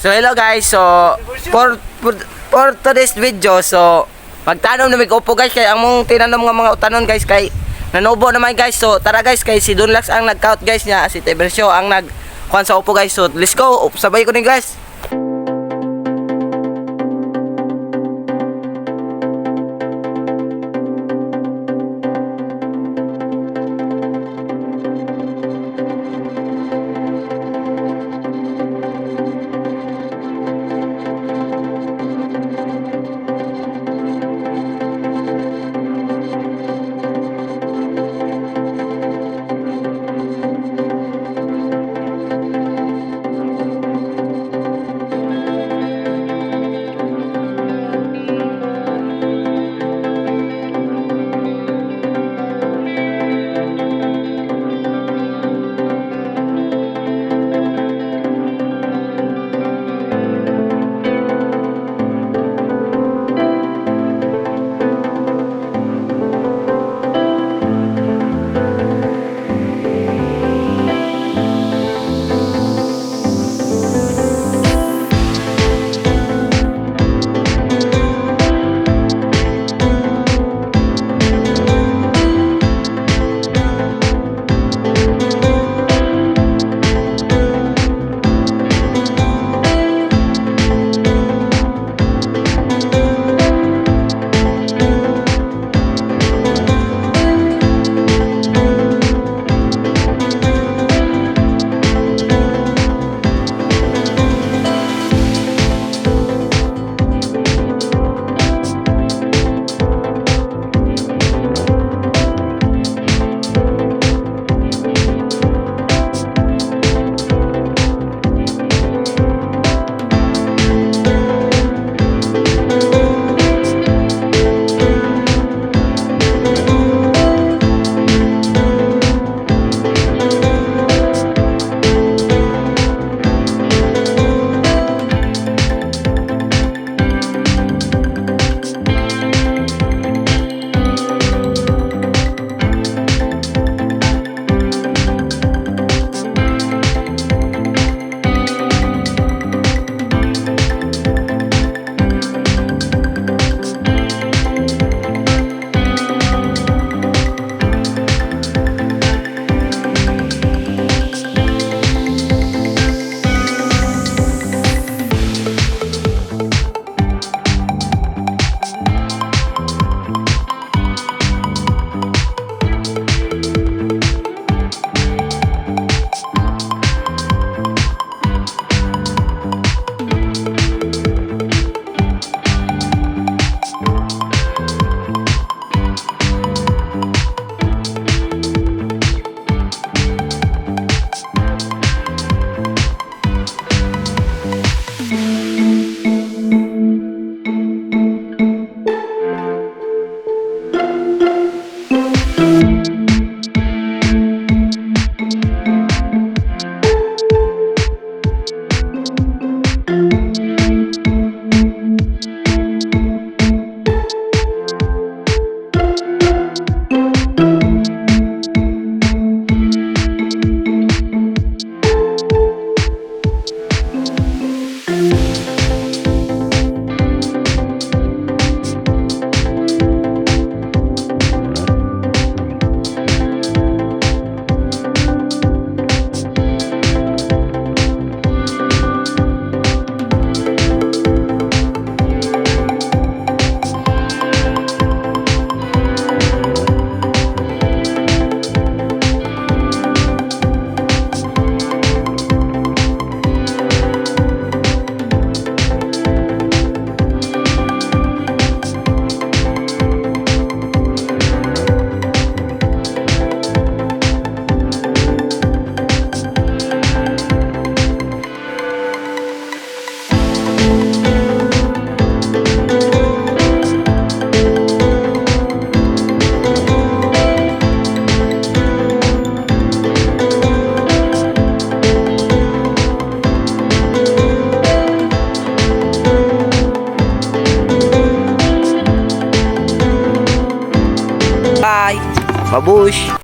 So hello guys, so for today's video, so magtanom na mig upo guys, kay ang mong tinanom nga mga utanon guys kay nanubo naman guys. So tara guys, kay si Dunlax ang nag-count guys niya, si Tibersio ang nag kuan sa upo guys. So let's go, sabay ko ni guys. Bye. Babush.